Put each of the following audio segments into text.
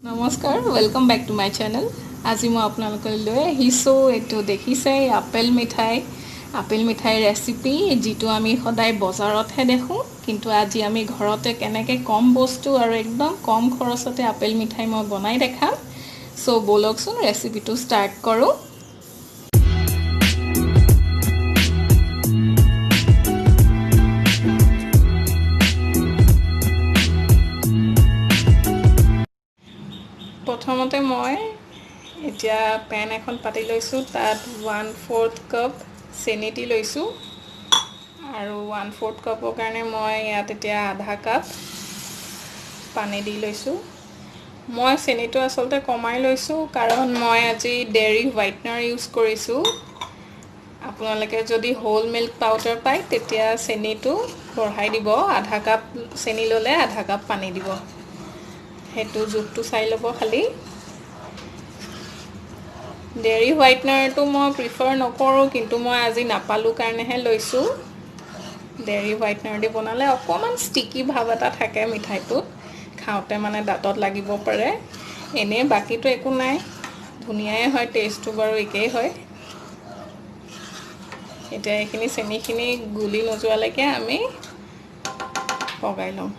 নমস্কাৰ, welcome back to my channel. আজি মই আপোনালোকলৈ লৈ আহিছোঁ এইটো দেখিছে আপেল মিঠাই, আপেল মিঠাইৰ ৰেচিপি, যিটো আমি সদায় বজাৰতহে দেখোঁ, কিন্তু আজি আমি ঘৰতে কেনেকৈ কম বস্তু আৰু একদম কম খৰচতে আপেল মিঠাই মই বনাই দেখাম। চ' ব'লকচোন ৰেচিপিটো ষ্টাৰ্ট কৰোঁ। প্ৰথমতে মই এতিয়া পেন এখন পাতি লৈছোঁ, তাত 1/4 কাপ চেনি দি লৈছোঁ আৰু 1/4 কাপৰ কাৰণে মই ইয়াত এতিয়া আধা কাপ পানী দি লৈছোঁ। মই চেনিটো আচলতে কমাই লৈছোঁ কাৰণ মই আজি ডেইৰী হোৱাইটনাৰ ইউজ কৰিছোঁ। আপোনালোকে যদি হোল মিল্ক পাউডাৰ পায় তেতিয়া চেনিটো বঢ়াই দিব, আধা কাপ চেনি ল'লে আধা কাপ পানী দিব, সেইটো জোখটো চাই ল'ব। খালি ডেইৰী হোৱাইটনাৰটো মই প্ৰিফাৰ নকৰোঁ, কিন্তু মই আজি নাপালোঁ কাৰণেহে লৈছোঁ। ডেইৰী হোৱাইটনাৰ দি বনালে অকণমান ষ্টিকি ভাৱ এটা থাকে মিঠাইটোত, খাওঁতে মানে দাঁতত লাগিব পাৰে। এনেই বাকীটো একো নাই, ধুনীয়াই হয়, টেষ্টটো বাৰু একেই হয়। এতিয়া এইখিনি চেনিখিনি গুলি নোযোৱালৈকে আমি পগাই ল'ম।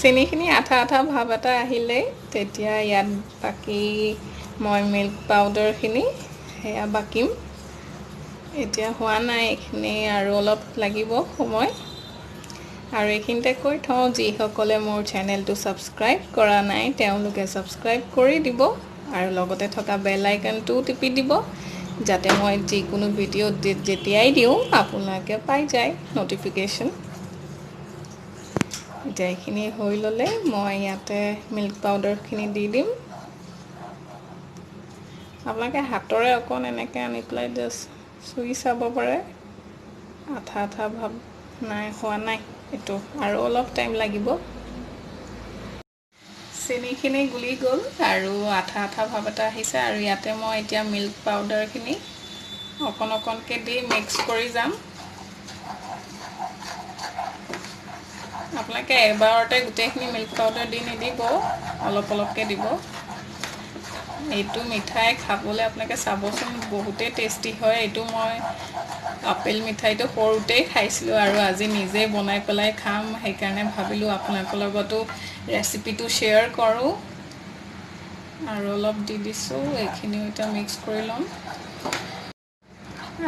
চেনিখিনি আঠা আঠা ভাৱ এটা আহিলেই তেতিয়া ইয়াত বাকী মই মিল্ক পাউডাৰখিনি সেয়া বাকিম। এতিয়া হোৱা নাই এইখিনি, আৰু অলপ লাগিব সময়। আৰু এইখিনিতে কৈ থওঁ, যিসকলে মোৰ চেনেলটো ছাবস্ক্ৰাইব কৰা নাই তেওঁলোকে ছাবস্ক্ৰাইব কৰি দিব আৰু লগতে থকা বেল আইকনটোও টিপি দিব, যাতে মই যিকোনো ভিডিঅ' যেতিয়াই দিওঁ আপোনালোকে পাই যায় ন'টিফিকেশ্যন। এতিয়া এইখিনি হৈ ল'লে মই ইয়াতে মিল্ক পাউডাৰখিনি দি দিম। আপোনালোকে হাতৰে অকণ এনেকৈ আনি পেলাই জাষ্ট চুই চাব পাৰে, আঠা আঠা ভাৱ নাই হোৱা নাই, এইটো আৰু অলপ টাইম লাগিব। চেনিখিনি গুলি গ'ল আৰু আঠা আঠা ভাৱ এটা আহিছে। আৰু ইয়াতে মই এতিয়া মিল্ক পাউডাৰখিনি অকণ অকণকৈ দি মিক্স কৰি যাম। আপোনালোকে এবাৰতে গোটেইখিনি মিল্ক পাউডাৰ দি নিদিব, অলপ অলপকৈ দিব। এইটো মিঠাই খাবলৈ আপোনালোকে চাবচোন, বহুতেই টেষ্টি হয়। এইটো মই আপেল মিঠাইটো সৰুতেই খাইছিলোঁ আৰু আজি নিজেই বনাই পেলাই খাম, সেইকাৰণে ভাবিলোঁ আপোনালোকৰ লগতো ৰেচিপিটো শ্বেয়াৰ কৰোঁ। আৰু অলপ দি দিছোঁ, এইখিনিও এতিয়া মিক্স কৰি ল'ম।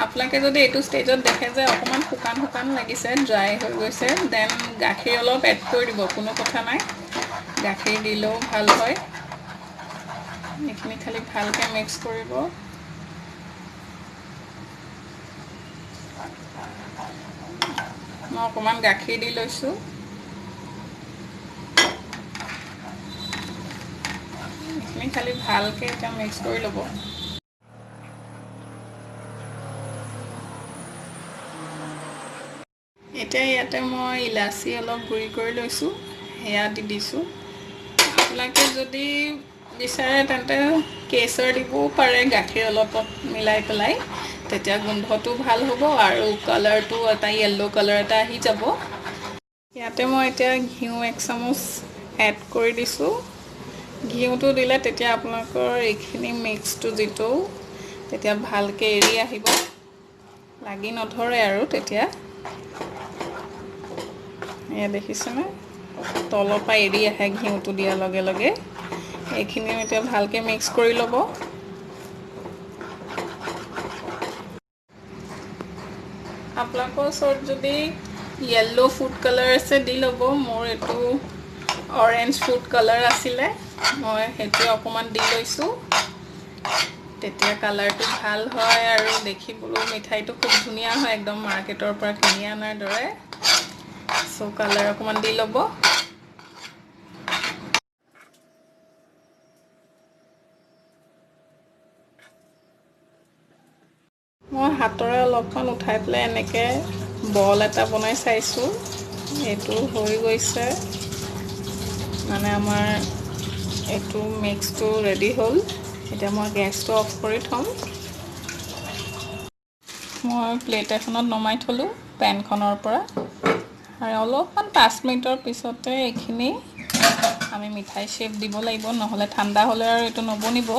আপোনালোকে যদি এইটো ষ্টেজত দেখে যে অকণমান শুকান শুকান লাগিছে, ড্ৰাই হৈ গৈছে, then গাখীৰ অলপ এড কৰি দিব, কোনো কথা নাই, গাখীৰ দিলেও ভাল হয়। এইখিনি খালি ভালকৈ মিক্স কৰিব। মই অকণমান গাখীৰ দি লৈছোঁ। এইখিনি খালি ভালকৈ এতিয়া মিক্স কৰি ল'ব। এতিয়া ইয়াতে মই ইলাচি অলপ গুড়ি কৰি লৈছোঁ, সেয়া দি দিছোঁ। আপোনালোকে যদি বিচাৰে তেন্তে কেশৰ দিবও পাৰে গাখীৰ অলপত মিলাই পেলাই, তেতিয়া গোন্ধটো ভাল হ'ব আৰু কালাৰটো এটা য়েল্ল' কালাৰ এটা আহি যাব। ইয়াতে মই এতিয়া ঘিউ 1 চামুচ এড কৰি দিছোঁ। ঘিউটো দিলে তেতিয়া আপোনালোকৰ এইখিনি মিক্সটো যিটো তেতিয়া ভালকৈ এৰি আহিব, লাগি নধৰে আৰু তেতিয়া। এয়া দেখিছেনে, তলৰ পৰা এৰি আহে ঘিউটো দিয়াৰ লগে লগে। এইখিনিও এতিয়া ভালকৈ মিক্স কৰি ল'ব। আপোনালোকৰ ওচৰত যদি য়েল্ল' ফুড কালাৰ আছে দি ল'ব। মোৰ এইটো অৰেঞ্জ ফুড কালাৰ আছিলে, মই সেইটোৱে অকণমান দি লৈছোঁ, তেতিয়া কালাৰটো ভাল হয় আৰু দেখিবলৈও মিঠাইটো খুব ধুনীয়া হয়, একদম মাৰ্কেটৰ পৰা কিনি অনাৰ দৰে। চ' কালাৰ অকণমান দি ল'ব। মই হাতৰে অলপমান উঠাই পেলাই এনেকৈ বল এটা বনাই চাইছোঁ, এইটো হৈ গৈছে, মানে আমাৰ এইটো মিক্সটো ৰেডি হ'ল। এতিয়া মই গেছটো অফ কৰি থ'ম। মই প্লেট এখনত নমাই থ'লোঁ পেনখনৰ পৰা, আৰু অলপমান 5 মিনিটৰ পিছতে এইখিনি আমি মিঠাই শ্বেপ দিব লাগিব, নহ'লে ঠাণ্ডা হ'লে আৰু এইটো নবনিব।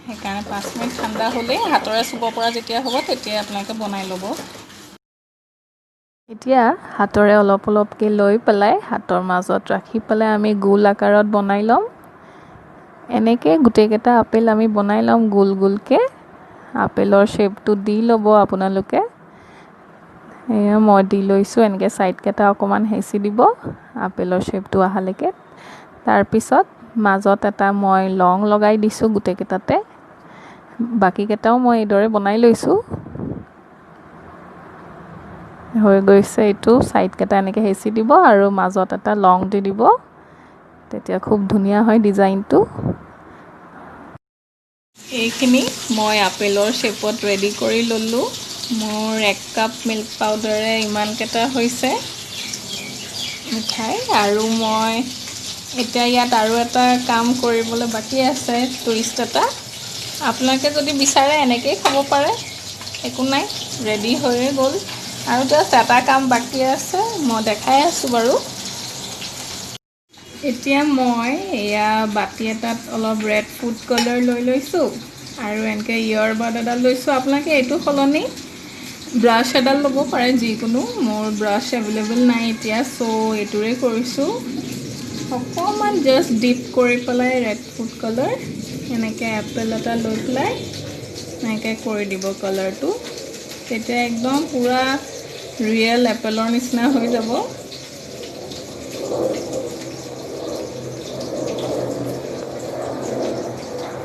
সেইকাৰণে 5 মিনিট ঠাণ্ডা হ'লেই হাতৰে চুব পৰা যেতিয়া হ'ব তেতিয়াই আপোনালোকে বনাই ল'ব। এতিয়া হাতৰে অলপ অলপকৈ লৈ পেলাই হাতৰ মাজত ৰাখি পেলাই আমি গোল আকাৰত বনাই ল'ম। এনেকৈ গোটেইকেইটা আপেল আমি বনাই ল'ম গোল গোলকৈ। আপেলৰ শ্বেপটো দি ল'ব আপোনালোকে। এয়া মই দি লৈছোঁ। এনেকৈ ছাইডকেইটা অকণমান হেঁচি দিব আপেলৰ শ্বেপটো অহালৈকে। তাৰপিছত মাজত এটা মই লং লগাই দিছোঁ গোটেইকেইটাতে। বাকীকেইটাও মই এইদৰে বনাই লৈছোঁ। হৈ গৈছে এইটো। ছাইডকেইটা এনেকৈ হেঁচি দিব আৰু মাজত এটা লং দি দিব, তেতিয়া খুব ধুনীয়া হয় ডিজাইনটো। এইখিনি মই আপেলৰ শ্বেপত ৰেডি কৰি ল'লোঁ। মোৰ 1 কাপ মিল্ক পাউডাৰে ইমানকেইটা হৈছে মিঠাই। আৰু মই এতিয়া ইয়াত আৰু এটা কাম কৰিবলৈ বাকী আছে, টুইষ্ট এটা। আপোনালোকে যদি বিচাৰে এনেকৈয়ে খাব পাৰে, একো নাই, ৰেডি হৈয়ে গ'ল। আৰু জাষ্ট এটা কাম বাকী আছে, মই দেখাই আছোঁ বাৰু। এতিয়া মই এয়া বাতি এটাত অলপ ৰেড ফুড কালাৰ লৈ লৈছোঁ আৰু এনেকৈ ইয়েৰবাড এডাল লৈছোঁ। আপোনালোকে এইটো সলনি ব্ৰাছ এডাল ল'ব পাৰে যিকোনো। মোৰ ব্ৰাছ এভেইলেবল নাই এতিয়া, চ' এইটোৰে কৰিছোঁ। অকণমান জাষ্ট ডিপ কৰি পেলাই ৰেড ফুড কালাৰ এনেকৈ এপেল এটা লৈ পেলাই এনেকৈ কৰি দিব কালাৰটো, তেতিয়া একদম পূৰা ৰিয়েল এপেলৰ নিচিনা হৈ যাব।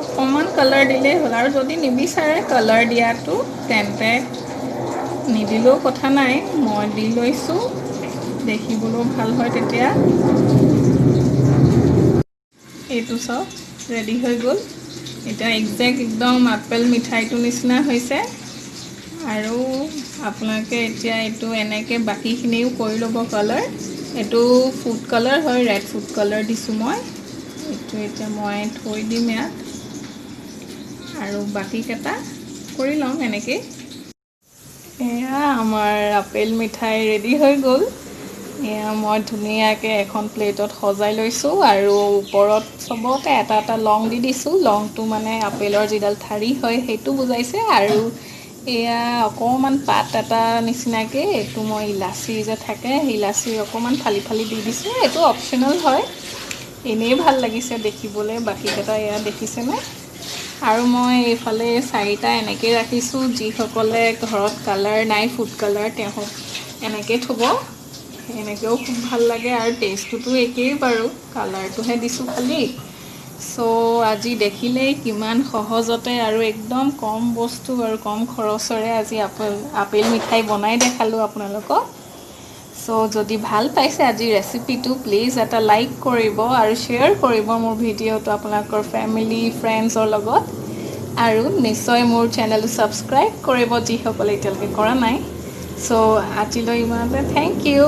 অকণমান কালাৰ দিলেই হ'ল। আৰু যদি নিবিচাৰে কালাৰ দিয়াটো তেন্তে নিদিলেও কথা নাই, মই দি লৈছোঁ, দেখিবলৈও ভাল হয় তেতিয়া। এইটো চাওক ৰেডি হৈ গ'ল। এতিয়া একজেক্ট একদম আপেল মিঠাইটো নিচিনা হৈছে। আৰু আপোনালোকে এতিয়া এইটো এনেকৈ বাকীখিনিও কৰি ল'ব কালাৰ। এইটো ফুড কালাৰ হয়, ৰেড ফুড কালাৰ দিছোঁ মই। এইটো এতিয়া মই থৈ দিম ইয়াত আৰু বাকীকেইটা কৰি ল'ম এনেকৈ। এয়া আমাৰ আপেল মিঠাই ৰেডি হৈ গ'ল। এয়া মই ধুনীয়াকৈ এখন প্লেটত সজাই লৈছোঁ আৰু ওপৰত চবতে এটা এটা লং দি দিছোঁ। লংটো মানে আপেলৰ যিডাল ঠাৰি হয় সেইটো বুজাইছে। আৰু এয়া অকণমান পাত এটা নিচিনাকৈ এইটো মই ইলাচি যে থাকে ইলাচি অকণমান ফালি ফালি দি দিছোঁ। এইটো অপশ্যনেল হয়, এনেই ভাল লাগিছে দেখিবলৈ। বাকীকেইটা এয়া দেখিছেনে? আৰু মই এইফালে 4টা এনেকৈ ৰাখিছোঁ। যিসকলে ঘৰত কালাৰ নাই ফুড কালাৰ তেওঁ এনেকৈ থ'ব, এনেকৈও খুব ভাল লাগে আৰু টেষ্টটোতো একেই বাৰু, কালাৰটোহে দিছোঁ খালি। চ' আজি দেখিলেই কিমান সহজতে আৰু একদম কম বস্তু আৰু কম খৰচৰে আজি আপেল মিঠাই বনাই দেখালোঁ আপোনালোকক। চ' যদি ভাল পাইছে আজি ৰেচিপিটো প্লিজ এটা লাইক কৰিব আৰু শ্বেয়াৰ কৰিব মোৰ ভিডিঅ'টো আপোনালোকৰ ফেমিলি ফ্ৰেণ্ডছৰ লগত। আৰু নিশ্চয় মোৰ চেনেলটো ছাবস্ক্ৰাইব কৰিব যিসকলে এতিয়ালৈকে কৰা নাই। চ' আজিলৈ ইমানতে, thank U.